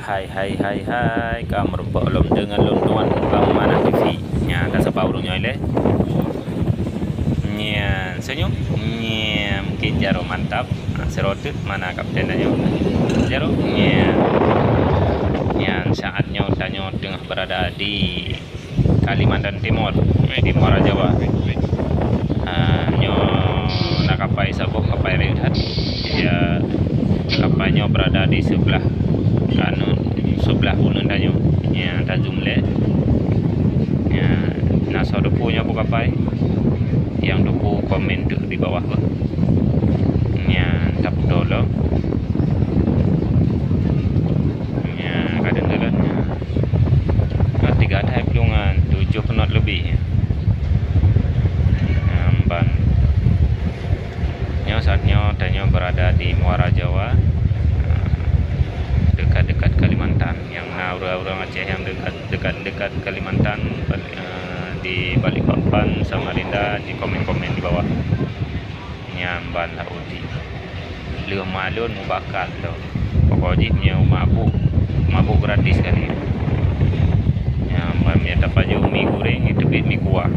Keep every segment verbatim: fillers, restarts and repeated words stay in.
Hai, hai, hai, hai, ka meurumpok lom deungon lôn Tuan Bang Manah T V. Nyan, ka sapa ureueng nyoe lé. Nyan, senyum. Nyan, mungkin jaroe mantap. Nah, serotet mana kapten tanyoe? Jaroe. Nyan. Nyan, saat nyoe tanyoe teungoh berada di Kalimantan Timur, eh, di Muara Jawa. Ah, nyoe na kapai saboh, kapai rayeuk that. Ya, kapai nyoe berada di sebelah kanan, sebelah uneun tanyoe. Ya, tajum lé. Ya, na soe teupeu nyoe peue kapai. Nyang teupeu komen teuk di bawah beuh. Ya, tapeutoe lom. Ya, kadang-kadang, ya. Nah, tiga thai peulungan, tujoh knot leubeh. Nah, ban. Nyoe saat nyoe, tanyoe berada di Muara Jawa, nah, dekat-dekat Kalimantan. Nyang na ureueng-ureueng Aceh nyang dekat, dekat-dekat Kalimantan, eh, di Balikpapan, Samarinda, di komen-komen di bawah. Nyan ban lam uti. Lheueh malon mubakat lom. Pokok jih meunyoe mabuk, mabuk gratis kali. Nyan ban meunyoe tapajoh mi goreng, teubiet mi kuah.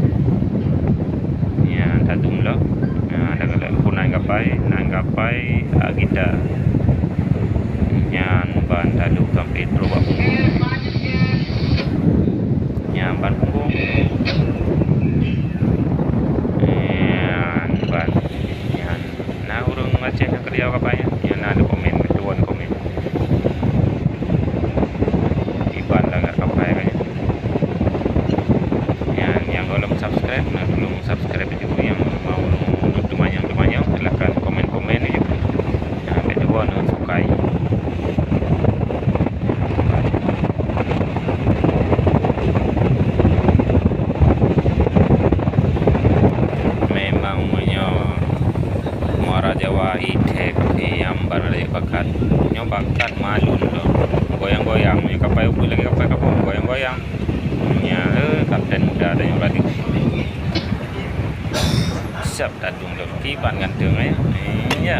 Nyan tatum lom. Nyan dah galak pun nan gapai, nan gapai, ah, gita. Nyan ban taduek sampai trok bak punggong. Nyan ban punggong. Nyan ban. Nyan. Na ureueng Aceh nyang keureuja kapai nyan? Nyan na di komen, meutuon komen. Iban lagak kapai ka nyan. Nyan, nyang gohlom subscribe, na tulông subscribe juga. Nyang mau teumanyong-teumanyong, silakan komen-komen juga. Nah, bèk tuwoe na sukai. Memang meunyoe Muara Jawa ithèe nyang ban lagèe bakat, nyoe bakat malon lom. Goyang-goyang, nyoe kapai ubeut lagèe kapai kapông, goyang-goyang. Nyan, eh, kapten muda tanyoe berarti. Siap tatung lom, kiban ganteng, eh. Iya.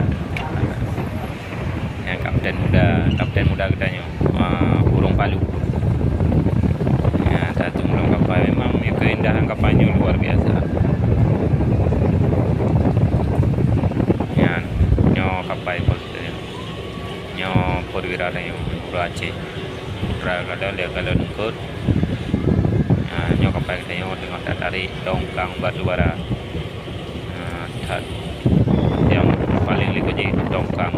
Nyang kapten muda, kapten muda geutanyoe, ah, ureueng Palu. Nyan, tatung lom kapai, memang keindahan kapai nyoe luar biasa. Nyan, nyoe kapai pun. Nyoe perwira tanyoe, ureueng Aceh. Putra kada, dia kada lengkot. Ah, nyoe kapai geutanyoe teungoh tatarek tongkang batu bara. Ah, that. Nyang paleng likot jih tongkang.